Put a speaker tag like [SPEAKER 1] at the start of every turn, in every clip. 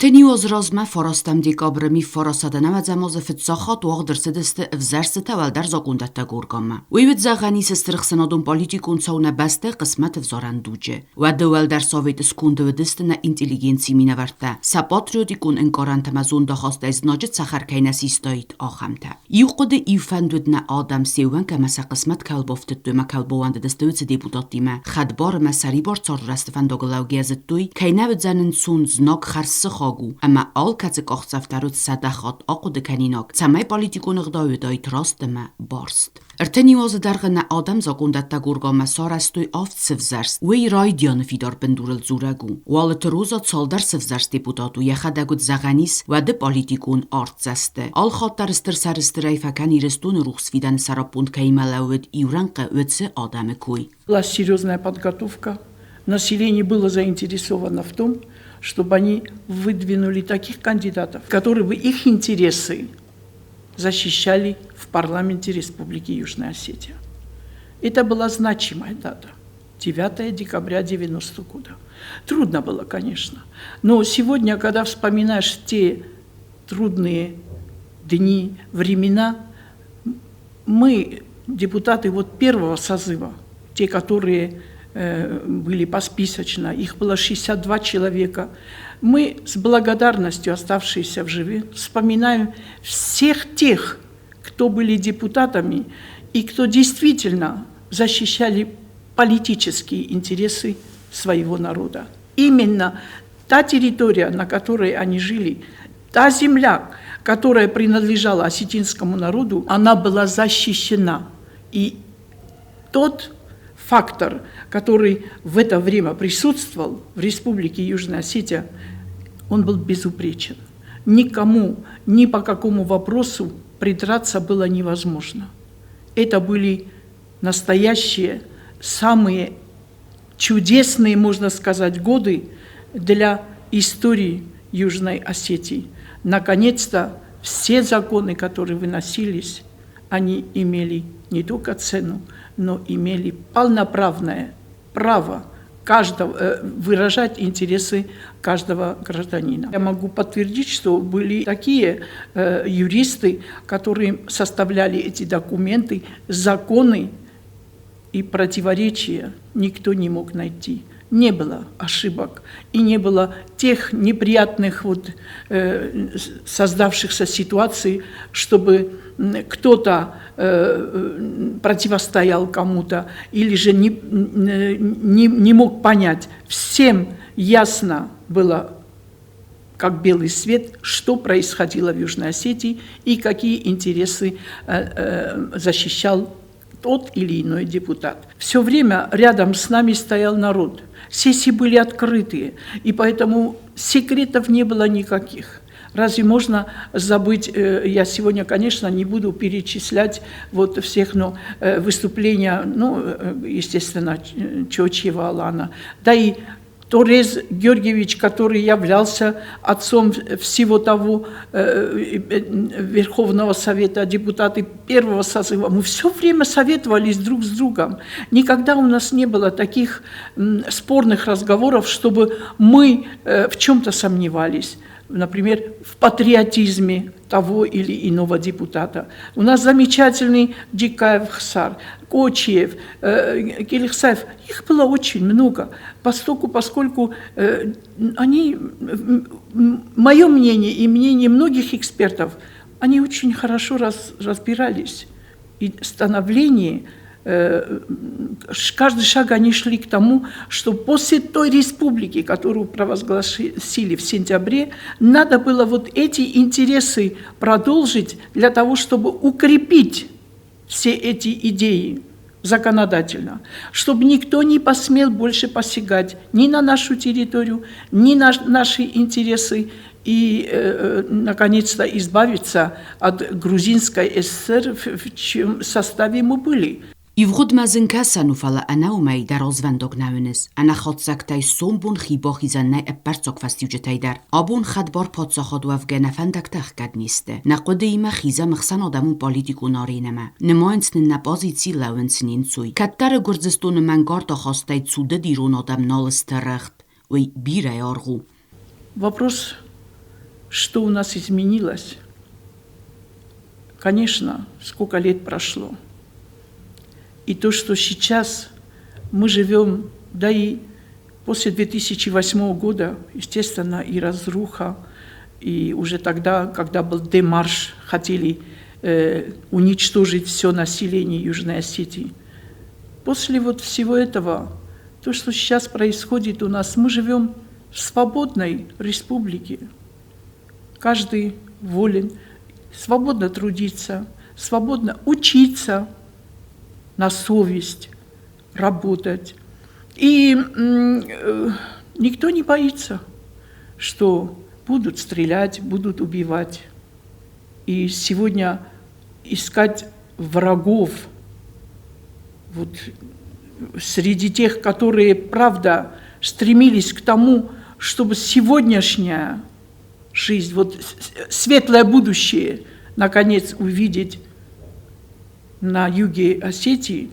[SPEAKER 1] 31 азы размӕ фарастӕм декабры МИФ 990 азы фыццаг хатт уагъд ӕрцыдысты ӕвзӕрстытӕ уӕлдӕр закъондӕттӕг органмӕ. Уый уыд зӕгъӕн ис стыр ӕхсӕнадон-политикон цау нӕ бӕстӕйы хъысмӕт ӕвзарӕн дуджы. Уӕды уӕлдӕр советы сконды уыдысты нӕ интеллигенцийы минӕвӕрттӕ, сӕ патриотикон ӕнкъарӕнтӕ ӕмӕ зондахастӕй знаджы цӕхӕр кӕй нӕ систаид, ахӕмтӕ. Иу хъуыды, иу фӕнд уыд нӕ адӕм се ууӕнк ӕмӕ сӕ хъысмӕт кӕуыл бафтыдтой ӕмӕ кӕуыл баууӕндыдысты уыцы депутаттимӕ, хӕдбар ӕмӕ сӕрибар цардрӕзты фӕндагыл лӕугӕйӕ зыдтой, кӕй нӕ уыдзӕн ӕнцон, знаг хӕрзсыхаг у, ӕмӕ алкӕцы къахдзӕф дӕр уыд 100 хатт ахъуыды кӕнинаг, цӕмӕй политикон ӕгъдау уыдаид раст ӕмӕ барст. 31 азы дӕргъы нӕ адӕм закъондӕттӕг органмӕ сарӕзтой авд сывзӕрст, уый райдианы фидар бындурыл дзурӕг у. Уалыты Роза цалдӕр сывзӕрст депутат у, йӕхӕдӕг уыд зӕгъӕн ис, уӕды политикон артдзӕсты. Алхатт дӕр стыр сӕрыстырӕй фӕкӕн Ирыстоны рухс фидӕны сӕраппонд кӕимӕ лӕууыд, иу рӕнхъы уыцы адӕмы кой.
[SPEAKER 2] Была серьезная подготовка. Население было заинтересовано в том, чтобы они выдвинули таких кандидатов, которые бы их интересы защищали в парламенте Республики Южная Осетия. Это была значимая дата. 9 декабря 90 года. Трудно было, конечно. Но сегодня, когда вспоминаешь те трудные дни, времена, мы, депутаты вот первого созыва, те, которые были посписочно, их было 62 человека, мы с благодарностью, оставшиеся в живых, вспоминаем всех тех, кто были депутатами и кто действительно защищали политические интересы своего народа. Именно та территория, на которой они жили, та земля, которая принадлежала осетинскому народу, она была защищена. И тот фактор, который в это время присутствовал в Республике Южная Осетия, он был безупречен. Никому, ни по какому вопросу придраться было невозможно. Это были настоящие, самые чудесные, можно сказать, годы для истории Южной Осетии. Наконец-то все законы, которые выносились, они имели не только цену, но имели полноправное право каждого, выражать интересы каждого гражданина. Я могу подтвердить, что были такие юристы, которые составляли эти документы, законы, и противоречия никто не мог найти. Не было ошибок и не было тех неприятных вот, создавшихся ситуаций, чтобы кто-то противостоял кому-то или же не мог понять. Всем ясно было, как белый свет, что происходило в Южной Осетии и какие интересы защищал тот или иной депутат. Все время рядом с нами стоял народ. Сессии были открытые, и поэтому секретов не было никаких. Разве можно забыть, я сегодня, конечно, не буду перечислять вот всех, но выступления, ну, естественно, Чочиева Алана, да и Торез Георгиевич, который являлся отцом всего того Верховного Совета, депутаты первого созыва, мы все время советовались друг с другом. Никогда у нас не было таких спорных разговоров, чтобы мы в чем-то сомневались. Например, в патриотизме того или иного депутата. У нас замечательный Дикаев Хсар, Кочиев, Келихсаев. Их было очень много, поскольку они, мое мнение и мнение многих экспертов, они очень хорошо разбирались. И становление, каждый шаг они шли к тому, что после той республики, которую провозгласили в сентябре, надо было вот эти интересы продолжить для того, чтобы укрепить все эти идеи законодательно, чтобы никто не посмел больше посягать ни на нашу территорию, ни на наши интересы, и, наконец-то, избавиться от грузинской ССР, в чьем составе мы были.
[SPEAKER 1] Ивгъуыдмӕ зын кӕсӕн у, фӕлӕ ӕнӕ уымӕй дӕр развӕндаг нӕ уыныс. Ӕнӕ хатдзӕгтӕй сомбон хи бахизӕн нӕй ӕппӕрццаг фӕстиуджытӕй дӕр. Абон хӕдбар паддзахад уӕвгӕ нӕ фӕндӕгтӕ ӕхгӕд не сты. Нӕ хъуыдыимӕ хизӕм ӕхсӕнадӕмон политикон аренӕмӕ. Нымайынц нын нӕ позици, лӕууынц не нцой. Кӕддӕры Гуырдзыстоны мӕнгард ахастӕй цудыд ирон адӕм нал сты рӕгъд. Уый бирӕ аргъ у.
[SPEAKER 2] Вопрос Что у нас изменилось? Конечно, сколько лет прошло. И то, что сейчас мы живем, да и после 2008 года, естественно, и разруха, и уже тогда, когда был демарш, хотели уничтожить все население Южной Осетии. После вот всего этого, то, что сейчас происходит у нас, мы живем в свободной республике. Каждый волен свободно трудиться, свободно учиться на совесть, работать. И никто не боится, что будут стрелять, будут убивать. И сегодня искать врагов вот, среди тех, которые, правда, стремились к тому, чтобы сегодняшняя жизнь, вот светлое будущее, наконец увидеть на юге Осетии,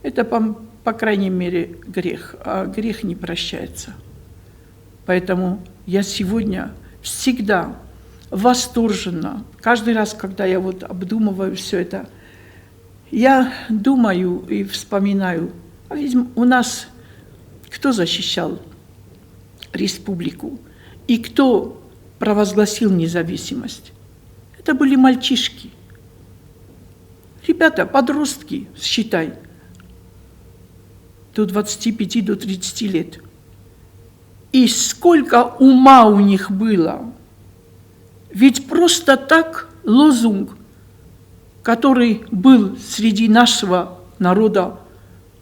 [SPEAKER 2] это, по крайней мере, грех, а грех не прощается. Поэтому я сегодня всегда восторженно, каждый раз, когда я вот обдумываю все это, я думаю и вспоминаю, а ведь у нас кто защищал республику и кто провозгласил независимость? Это были мальчишки. Ребята, подростки, считай, до 25, до 30 лет. И сколько ума у них было. Ведь просто так лозунг, который был среди нашего народа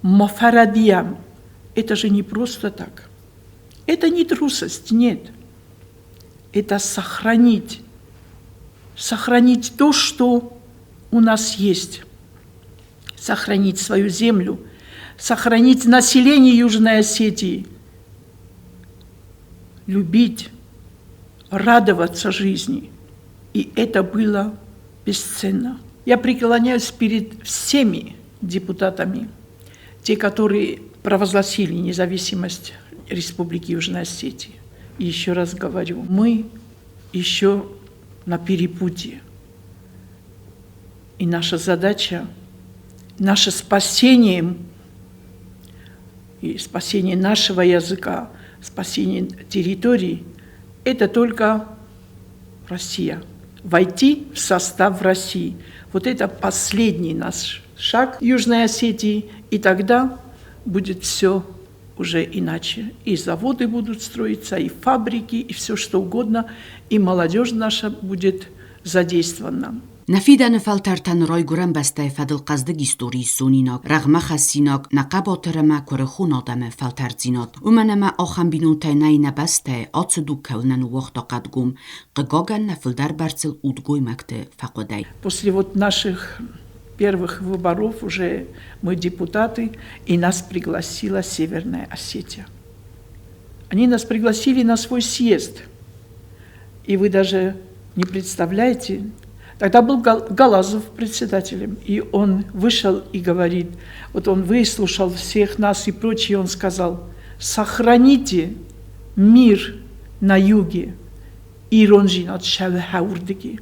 [SPEAKER 2] «Мафарадиям», это же не просто так. Это не трусость, нет. Это сохранить, сохранить то, что у нас есть, сохранить свою землю, сохранить население Южной Осетии, любить, радоваться жизни. И это было бесценно. Я преклоняюсь перед всеми депутатами, те, которые провозгласили независимость Республики Южная Осетия. И еще раз говорю, мы еще на перепутье. И наша задача, наше спасение и спасение нашего языка, спасение территории – это только Россия. Войти в состав России. Вот это последний наш шаг Южной Осетии, и тогда будет все уже иначе. И заводы будут строиться, и фабрики, и все что угодно, и молодежь наша будет задействована.
[SPEAKER 1] Нӕ фидӕны фӕлтӕртӕн Райгуырӕн бӕстӕйы фӕдыл хъӕздыг истори зонинаг, рӕгъмӕ хӕссинаг, нӕ хъӕбатыр ӕмӕ куырыхон адӕмы фӕлтӕрддзинад. Уымӕн ӕмӕ ахӕм бинонтӕй нӕй нӕ бӕстӕйы, ацы дуг кӕуыл нӕ ныууагъта хъӕдгом, хъыгагӕн, нӕ фылдӕр бӕрцыл удгоймӕгты фӕхъуыдӕй.
[SPEAKER 2] После вот наших первых выборов уже мы депутаты, и нас пригласила Северная Осетия. Они нас пригласили на свой съезд. И вы даже не представляете, тогда был Галазов председателем, и он вышел и говорит, вот он выслушал всех нас и прочее, он сказал, сохраните мир на юге, ирондзинад уырдыги.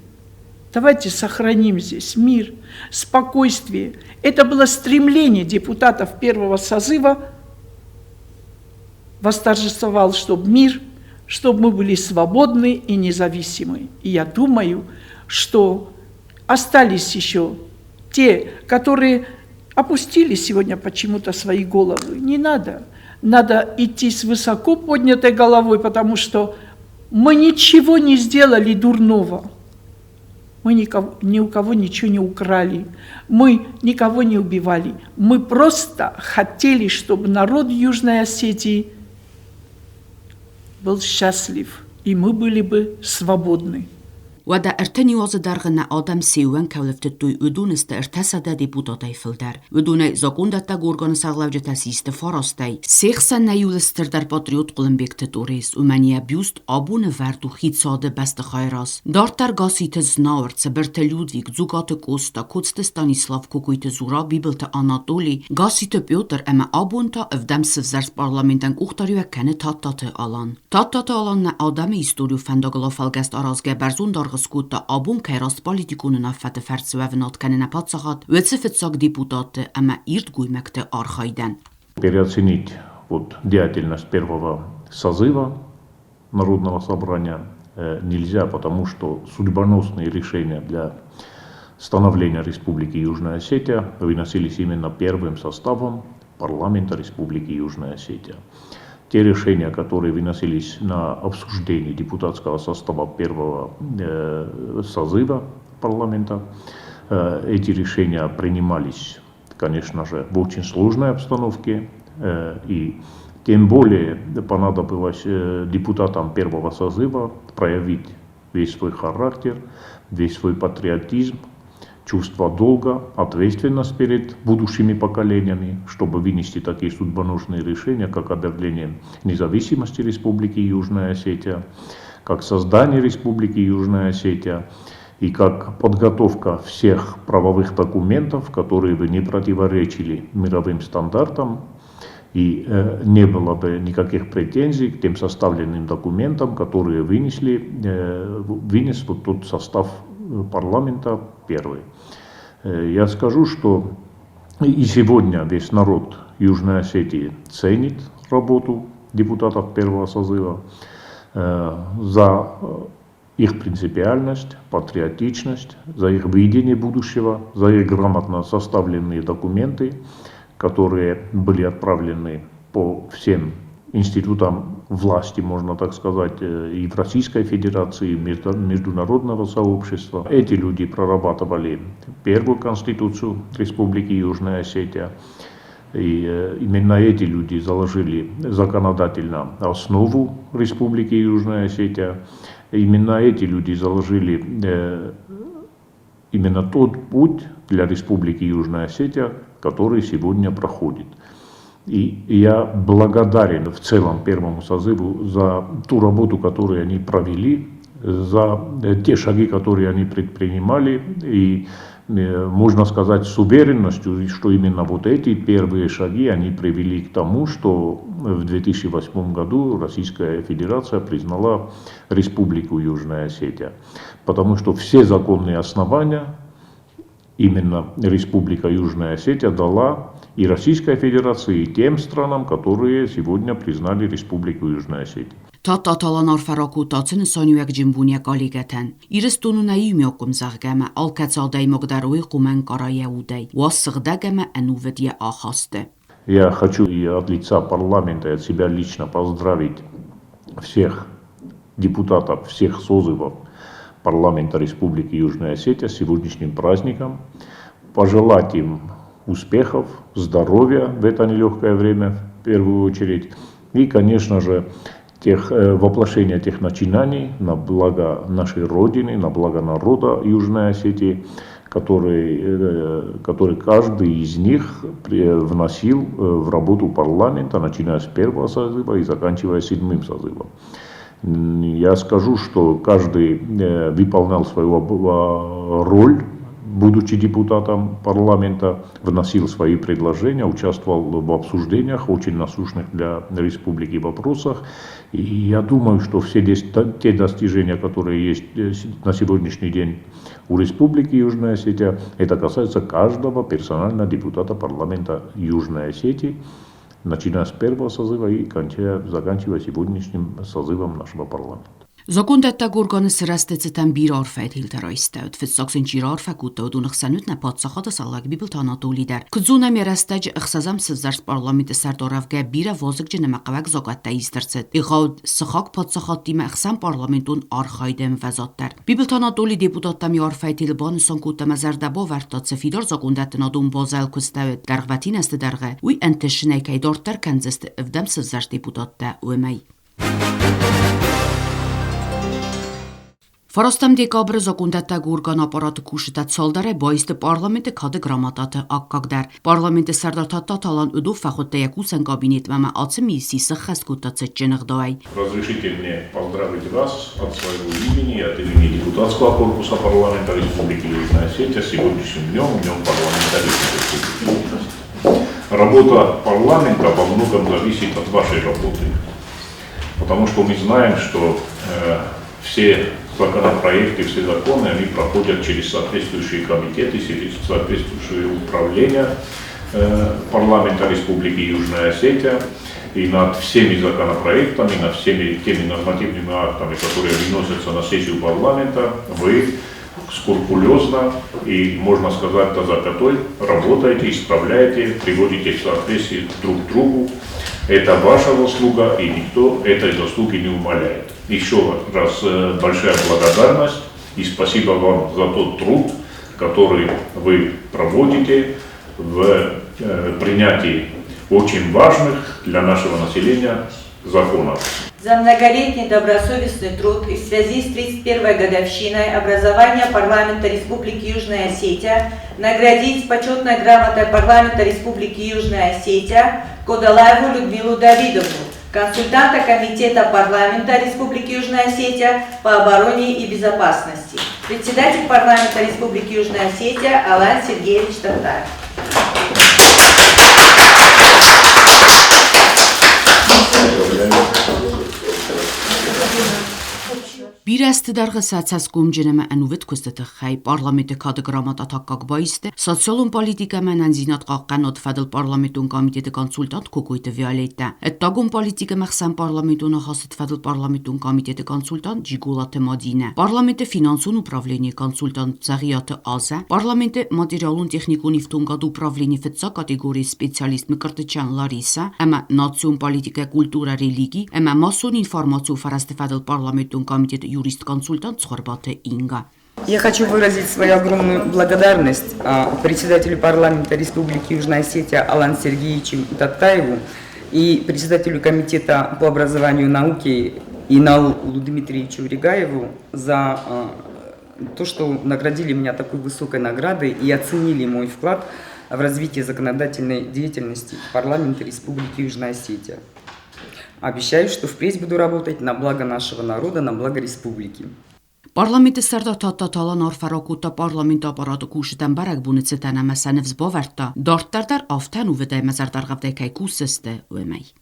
[SPEAKER 2] Давайте сохраним здесь мир, спокойствие. Это было стремление депутатов первого созыва, восторжествовал, чтобы мир, чтобы мы были свободны и независимы. И я думаю, что остались еще те, которые опустили сегодня почему-то свои головы. Не надо. Надо идти с высоко поднятой головой, потому что мы ничего не сделали дурного. Мы никого, ни у кого ничего не украли, мы никого не убивали. Мы просто хотели, чтобы народ Южной Осетии был счастлив, и мы были бы свободны.
[SPEAKER 1] Уӕдӕ 30 азы дӕргъы нӕ адӕм се уӕнг кӕуыл ӕфтыдтой, уыдон сты 300 депутатӕй фылдӕр. Уыдонӕй закъондӕттӕг органы сӕргълӕуджытӕ систы фарастӕй. Се хсӕн нӕ иуыл стырдӕр патриот Хъуылымбегты Торез, уымӕн йӕ бюст абоны вӕрд у хицауады бӕстыхайы раз. Дарддӕр Гасситы Знауыр, Цыбырты Людвиг, Дзугаты Къоста, Коцты Станислав, Кокойты Зураб, Бибылты Анатоли, Гасситы Петр ӕмӕ абон та ӕвдӕм сывзӕрст парламентӕн къухдариуӕг кӕны Тадтаты Алан. Тадтаты Алан нӕ адӕмы историон фӕндагыл афӕлгӕст аразгӕ бӕрзонд аргъ скодта, абон кӕй раст политикон уынаффӕты фӕрцы уӕвынад кӕны нӕ паддзахад, уыцы фыццаг депутатты ӕмӕ ирд гоймӕгты архайдӕн.
[SPEAKER 3] Переоценить вот деятельность первого созыва Народного собрания нельзя, потому что судьбоносные решения для становления Республики Южная Осетия выносились именно первым составом парламента Республики Южная Осетия. Те решения, которые выносились на обсуждение депутатского состава первого созыва парламента, эти решения принимались, конечно же, в очень сложной обстановке, и тем более понадобилось депутатам первого созыва проявить весь свой характер, весь свой патриотизм, чувство долга, ответственность перед будущими поколениями, чтобы вынести такие судьбоносные решения, как объявление независимости Республики Южная Осетия, как создание Республики Южная Осетия и как подготовка всех правовых документов, которые бы не противоречили мировым стандартам, и не было бы никаких претензий к тем составленным документам, которые вынес вот тот состав парламента первый. Я скажу, что и сегодня весь народ Южной Осетии ценит работу депутатов первого созыва за их принципиальность, патриотичность, за их видение будущего, за их грамотно составленные документы, которые были отправлены по всем институтам власти, можно так сказать, и в Российской Федерации, и международного сообщества. Эти люди прорабатывали первую конституцию Республики Южная Осетия. И именно эти люди заложили законодательно основу Республики Южная Осетия. Именно эти люди заложили именно тот путь для Республики Южная Осетия, который сегодня проходит. И я благодарен в целом первому созыву за ту работу, которую они провели, за те шаги, которые они предпринимали. И можно сказать с уверенностью, что именно вот эти первые шаги они привели к тому, что в 2008 году Российская Федерация признала Республику Южная Осетия. Потому что все законные основания именно Республика Южная Осетия дала и Российской Федерации, и тем странам, которые сегодня признали Республику Южная Осетия.
[SPEAKER 1] Тадтаты Алан арфӕ ракодта ацы нысаниуӕгджын бон йӕ коллегӕтӕн. Ирыстон у нӕ иумиаг къуым, зӕгъгӕ, ӕмӕ алкӕцы адӕймаг дӕр уый хъуамӕ ӕнкъара йӕ удӕй, уа сыгъдӕг ӕмӕ ӕнувыд йӕ ахасты.
[SPEAKER 3] Я хочу и от лица парламента, и от себя лично поздравить всех депутатов, всех созывов парламента Республики Южная Осетия с сегодняшним праздником, пожелать им успехов, здоровья в это нелегкое время, в первую очередь, и, конечно же, воплощения тех начинаний на благо нашей Родины, на благо народа Южной Осетии, который каждый из них вносил в работу парламента, начиная с первого созыва и заканчивая седьмым созывом. Я скажу, что каждый выполнял свою роль, будучи депутатом парламента, вносил свои предложения, участвовал в обсуждениях, очень насущных для республики вопросах. И я думаю, что все те достижения, которые есть на сегодняшний день у Республики Южная Осетия, это касается каждого персонально депутата парламента Южной Осетии, начиная с первого созыва и заканчивая сегодняшним созывом нашего парламента.
[SPEAKER 1] Закондӕттӕг органы сырӕзты цытӕн бирӕ арфӕйы телтӕ райстӕуыд. Фыццаг сын чи раарфӕ кодта, уыдоны хсӕн уыд нӕ паддзахады сӕргълӕууӕг Бибылты Анатоли дӕр. Куыд зонӕм, йӕ рӕстӕджы ӕхсӕзӕм сывзӕрст парламенты сӕрдар уӕвгӕ бирӕ вазыгджын ӕмӕ хъӕуӕг закъӕттӕ ист ӕрцыд. Егъау сыхаг паддзахадтимӕ ӕхсӕнпарламентон архайды ӕмвӕзад дӕр. Бибылты Анатоли депутаттӕм йӕ арфӕйы телы банысан кодта ӕмӕ зӕрдӕ бавӕрдта, цы фидар закъондӕттынадон базӕйыл куыстӕуыд дӕргъвӕтин азты дӕргъы, уый ӕнтысынӕй кӕй дарддӕр кӕндзысты ӕвдӕм сывзӕрст депутаттӕ, уымӕй. 9 декабры закъондӕттӕг органы аппараты кусджытӕ цалдӕрӕй баисты парламенты кады грамотаты аккаг дӕр. Парламенты сӕрдар Тадтаты Алан уыдон фӕхуыдта йӕ кусӕн кабинетмӕ ӕмӕ ацы мисси сыххӕст кодта цытджын ӕгъдауӕй.
[SPEAKER 3] Разрешите мне поздравить вас от своего имени и от имени депутатского корпуса парламента Республики Южная Осетия с сегодняшним днем, Днем парламентаризма Республики Южная Осетия. Работа парламента во многом зависит от вашей работы, потому что мы знаем, что все законопроекты, все законы, они проходят через соответствующие комитеты, через соответствующие управления парламента Республики Южная Осетия. И над всеми законопроектами, над всеми теми нормативными актами, которые выносятся на сессию парламента, вы скрупулезно и, можно сказать, до запятой работаете, исправляете, приводите в соответствие друг к другу. Это ваша заслуга, и никто этой заслуги не умаляет. Еще раз большая благодарность и спасибо вам за тот труд, который вы проводите в принятии очень важных для нашего населения законов.
[SPEAKER 4] За многолетний добросовестный труд и в связи с 31-й годовщиной образования парламента Республики Южная Осетия наградить почетной грамотой парламента Республики Южная Осетия Кодалаеву Людмилу Давидовну, консультанта Комитета парламента Республики Южная Осетия по обороне и безопасности, председатель парламента Республики Южная Осетия Алан Сергеевич Тахтаев.
[SPEAKER 1] Бирӕ азты дӕргъы сӕ цӕсгомджын ӕмӕ ӕнувыд куысты тыххӕй парламенты кады грамотаты аккаг баисты социалон политикӕ ӕмӕ ӕнӕниздзинад хъахъхъӕнынады фӕдыл парламентон комитеты консультант Кокойты Виолеттӕ, ӕддагон политикӕ ӕмӕ ӕхсӕнпарламентон ахастыты фӕдыл парламентон комитеты консультант Джиголаты Мадинӕ, парламенты финансон управленийы консультант Дзӕгъиаты Азӕ, парламенты материалон-техникон ифтонгады управленийы фыццаг категорийы специалист Мкртычян Ларисӕ ӕмӕ национ политикӕ, культурӕ, религи ӕмӕ массон информацион фӕрӕзты фӕдыл парламентон комитеты юрист-консультант Цхуырбаты Инга.
[SPEAKER 5] Я хочу выразить свою огромную благодарность председателю парламента Республики Южная Осетия Алану Сергеевичу Таттаеву и председателю комитета по образованию и науке Иналу Дмитриевичу Ригаеву за то, что наградили меня такой высокой наградой и оценили мой вклад в развитие законодательной деятельности парламента Республики Южная Осетия. Обещаю, что впредь буду работать на благо нашего народа, на благо республики.
[SPEAKER 1] Парламенты сӕрдар Тадтаты Алан арфӕ ракодта парламенты аппараты кусджытӕн бӕрӕгбоны цытӕн ӕмӕ сӕ ныфс бавӕрдта, дарддӕр дӕр афтӕ ӕнувыдӕй ӕмӕ зӕрдӕргъӕвдӕй кӕй кусдзысты, уымӕй.